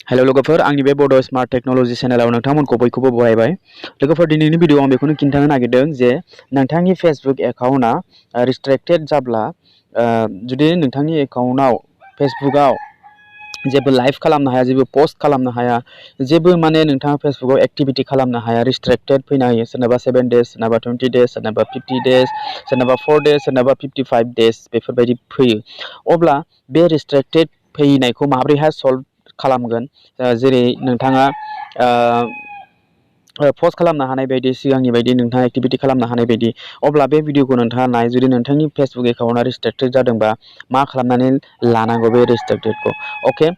Hello लोगोफोर आंनि बे बड स्मार्ट टेक्नोलॉजी चेनेलाव नोंथांमोनखौ बयखौबो बरायबाय। लोगोफोर दिनैनि भिडिअ आं बेखौनो खिन्थानो नागिरदों जे नोंथांनि फेसबुक एकाउन्टआ रिस्ट्रिक्टेड जाब्ला जुदि नोंथांनि एकाउन्टआव फेसबुकआव जेबो लाइभ खालामनो हाया, जेबो पोस्ट खालामनो हाया, जेबो माने नोंथाङा फेसबुकआव एक्टिभिटी खालामनो हाया, रिस्ट्रिक्टेड फैनो हायो। सोरनाबा 7 डेज, सोरनाबा 20 डेज, सोरनाबा 50 डेज, सोरनाबा 4 डेज, सोरनाबा 55 डेज बेफोरबायदि फैयो। अब्ला बे रिस्ट्रिक्टेड फैनायखौ माबोरैहाय सल्भ खालामगोन? जेरै नोंथाङा पोस्ट खालामनो हानाय बायदि, सिगांनि बायदि नोंथाङा एक्टिभिटी खालामनो हानाय बायदि। अब्ला बे भिडिअखौ नोंथाङा नाय। जुदि नोंथांनि फेसबुक एकाउन्टआ रिस्ट्रिक्टेड जादोंबा मा खालामनानै लानांगौ बे रिस्ट्रिक्टेडखौ। अके,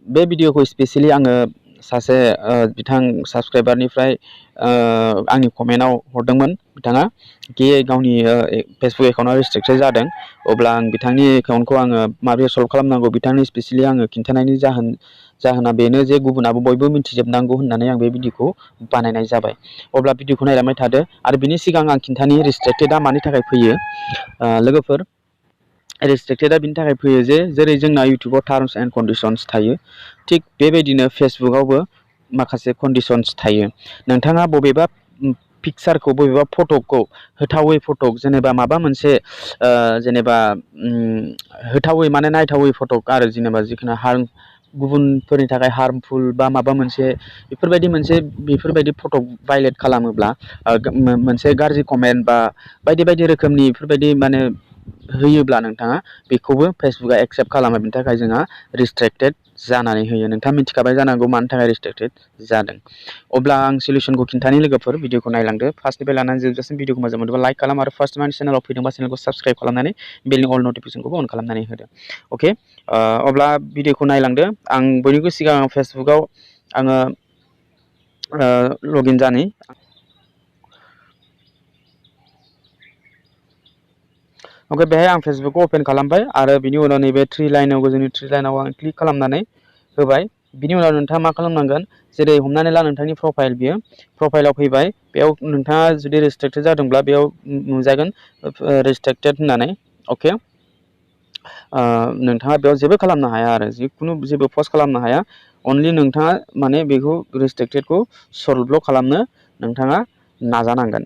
बे भिडिअखौ स्पेसियेलि आङो सासे बिथां साबस्क्राइबारनिफ्राय आंनि कमेन्टआव हरदोंमोन बिथाङा कि गावनि फेसबुक एकाउन्टआ रिस्ट्रिक्टेड जादों। अब्ला आं बिथांनि एकाउन्टखौ आङो माबोरै सल्भ खालामनांगौ बिथांनि स्पेसियेलि आङो खिन्थानायनि जाहोना बेनो जे गुबुनाबो बयबो मिथिजोबनांगौ होननानै आं बे भिडिअखौ बानायनाय जाबाय। अब्ला भिडिअखौ नायलांबाय थादो। आरो बिनि सिगां आं खिन्थानि रिस्ट्रिक्टेडआ मानि थाखाय फैयो। लोगोफोर, रिस्ट्रिक्टेडआ बिनि थाखाय फैयो जे जेरै जोंना इउटुबाव टार्म्स एन्ड कन्डिशन्स थायो, थिग बेबायदिनो फेसबुकआवबो माखासे कन्डिशन्स थायो। नोंथाङा बबेबा पिक्सारखौ, बबेबा फट'खौ, होथावै फट', जेनेबा माबा मोनसे जेनेबा होथावै माने नायथावै फट' आरो जेनेबा जिखुनु गुबुनफोरनि थाखाय हार्मफुल बा माबा मोनसे बेफोरबायदि फट' भाइलेट खालामोब्ला, मोनसे गाज्रि कमेन्ट बा बायदि बायदि रोखोमनि बेफोरबायदि माने होयोब्ला नोंथाङा बेखौबो फेसबुकआ एक्सेप्ट खालामो। बिनि थाखाय जोंहा रिस्ट्रिक्टेड जानानै होयो। नोंथाङा मिथिखाबाय जानांगौ मानि थाखाय रिस्ट्रिक्टेड जादों। अब्ला आं सल्युसनखौ खिन्थानि लोगोफोर, भिडिअखौ नायलांदो। फार्स्टनिफ्राय लानानै जोबजासिम भिडिअखौ मोजां मोनोबा लाइक खालाम, आरो फार्स्ट टाइम चेनेलाव फैदोंबा चेनेलखौ साबस्क्राइब खालामनानै बेलनि अल नटिफिकेसनखौबो अन खालामनानै होदो। अके, अब्ला भिडिअखौ नायलांदो। आं बयनिख्रुइ सिगां फेसबुकआव आङो लगइन जानि। ओमफ्राय बेहाय आं फेसबुकखौ अपेन खालामबाय, आरो बिनि उनाव नैबे थ्रि लाइनाव, गोजौनि थ्रि लाइनाव आं क्लिक खालामनानै होबाय। बिनि उनाव नोंथाङा मा खालामनांगोन, जेरै हमनानै ला नोंथांनि प्रफाइल, बियो प्रफाइलाव फैबाय। बेयाव नोंथाङा जुदि रिस्ट्रिक्टेड जादोंब्ला बेयाव नुजागोन रिस्ट्रिक्टेड होननानै। अके, नोंथाङा बेयाव जेबो खालामनो हाया आरो जेबो पस्ट खालामनो हाया। अनलि नोंथाङा माने बेखौ रिस्ट्रिक्टेडखौ सल्भल' खालामनो नोंथाङा नाजानांगोन,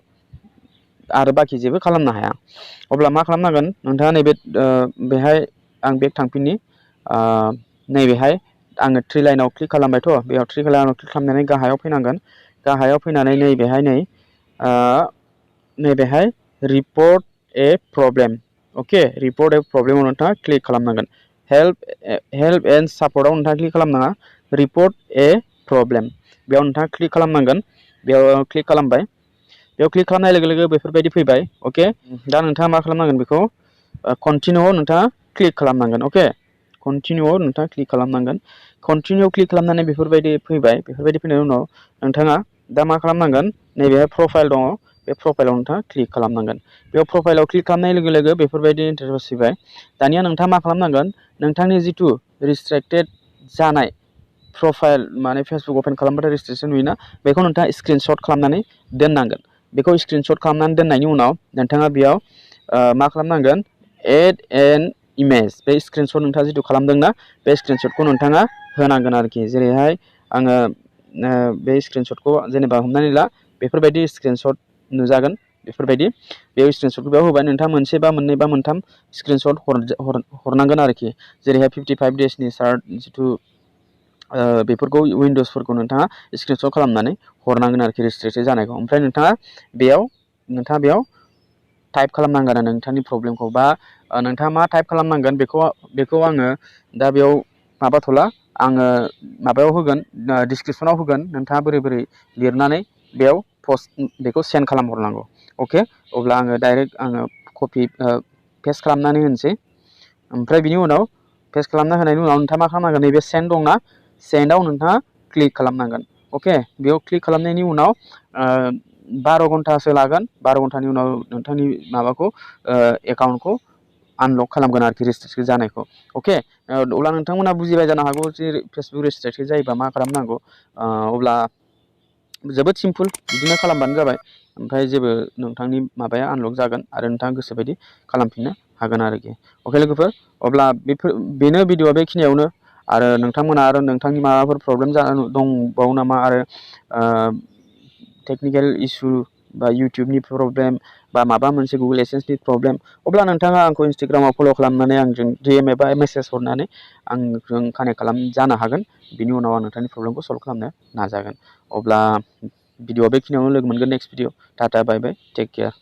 आरो बाखि जेबो खालामनो हाया। अब्ला मा खालामनांगोन नोंथाङा, नैबे बेहाय आं बेक थांफिननि। नैबेहाय आङो थ्रि लाइनाव क्लिक खालामबायथ', बेयाव थ्रि लाइनाव क्लिक खालामनानै गाहायाव फैनांगोन। गाहायाव फैनानै नैबेहाय रिपर्ट ए प्रब्लेम। अके, रिपर्ट ए प्रब्लेमाव नोंथाङा क्लिक खालामनांगोन। हेल्प एन्ड सापर्टआव नोंथाङा क्लिक खालामनाङा, रिपर्ट ए प्रब्लेम बेयाव नोंथाङा क्लिक खालामनांगोन। बेयाव क्लिक खालामबाय। बेयाव क्लिक खालामनाय लोगो लोगो बेफोरबायदि फैबाय। अके, दा नोंथाङा मा खालामनांगोन, बेखौ कन्टिनिउआव नोंथाङा क्लिक खालामनांगोन। अके, कन्टिनिउआव नोंथाङा क्लिक खालामनांगोन। कन्टिनिउआव क्लिक खालामनानै बेफोरबायदि फैबाय। बेफोरबायदि फैनायनि उनाव नोंथाङा दा मा खालामनांगोन, नैबेहाय प्रफाइल दङ, बे प्रफाइलाव नोंथाङा क्लिक खालामनांगोन। बेयाव प्रफाइलाव क्लिक खालामनाय लोगो लोगो बेफोरबायदि इन्टारफेस फैबाय। दानिया नोंथाङा मा खालामनांगोन, नोंथांनि जिथु रिस्ट्रिक्टेड जानाय प्रफाइल, माने फेसबुक अपेन खालामबाथाय रिस्ट्रिक्शन नुयोना, बेखौ नोंथाङा स्क्रिनशट खालामनानै दोननांगोन। बेखौ स्क्रिनशट खालामनानै दोननायनि उनाव नोंथाङा बेयाव मा खालामनांगोन, एड एन इमेज, बे स्क्रिनशट नोंथाङा जिथु खालामदोंना, बे स्क्रिनशटखौ नोंथाङा होनांगोन आरोखि। जेरैहाय आङो बे स्क्रिनशटखौ जेनेबा हमनानै ला बेफोरबायदि स्क्रिनशट नुजागोन। बेफोरबायदि बेयाव स्क्रिनशटखौ बेयाव होबाय। नोंथाङा मोनसे बा मोननै बा मोनथाम स्क्रिनशट हरनांगोन आरोखि। जेरैहाय 55 डेजनि सार्ट जिथु बेफोरखौ उइन्ड'सफोरखौ नोंथाङा स्क्रिनशट खालामनानै हरनांगोन आरोखि, रिस्ट्रिक्टेड जानायखौ। ओमफ्राय नोंथाङा बेयाव टाइप खालामनांगोन आरो नोंथांनि प्रब्लेमखौ, बा नोंथाङा मा टाइप खालामनांगोन बेखौ आङो दा बेयाव माबाथ'ला, आङो माबायाव होगोन, डिसक्रिपसनाव होगोन। नोंथाङा बोरै लिरनानै बेयाव बेखौ सेन्ड खालामहरनांगौ। अके, अब्ला आङो डाइरेक्ट कपि पेस्ट खालामनानै होनोसै। ओमफ्राय बिनि उनाव पेस्ट खालामना होनायनि उनाव नोंथाङा मा खालामनांगोन, नैबे सेन्ड दंना, सेन्डआव नोंथाङा क्लिक खालामनांगोन। अके, बेयाव क्लिक खालामनायनि उनाव 12 घन्टासो लागोन। 12 घन्टानि उनाव नोंथांनि माबाखौ एकाउन्टखौ आनलक खालामगोन आरोखि, रिस्ट्रिक्टेड जानायखौ। अके, अब्ला नोंथांमोना बुजिबाय जानो हागौ जे फेसबुक रिस्ट्रिक्टेड जायोबा मा खालामनांगौ। अब्ला जोबोद सिम्पोल, बिदिनो खालामबानो जाबाय। ओमफ्राय जेबो नोंथांनि माबाया आनलक जागोन, आरो नोंथाङा गोसोबायदि खालामफिननो हागोन आरोखि। अके लोगोफोर, अब्ला बेनो भिडिअआ बेखिनियावनो। आरो नोंथांमोना आरो नोंथांनि माबाफोर प्रब्लेम दंबावो नामा आरो टेक्निकेल इसु बा इउटुबनि प्रब्लेम बा माबा मोनसे गुगल एडसेन्सनि प्रब्लेम अब्ला नोंथाङा आंखौ इन्स्टाग्रामाव फल' खालामनानै आंजों DM एबा मेसेज हरनानै आंजों कानेक्ट जानो हागोन। बिनि उनाव आं नोंथांनि प्रब्लेमखौ सल्भ खालामनो नाजागोन। अब्ला भिडिअआ बेखिनियावनो लोगो मोनगोन नेक्स्ट भिडिअ। टाटा बाय बाय टेक केयार।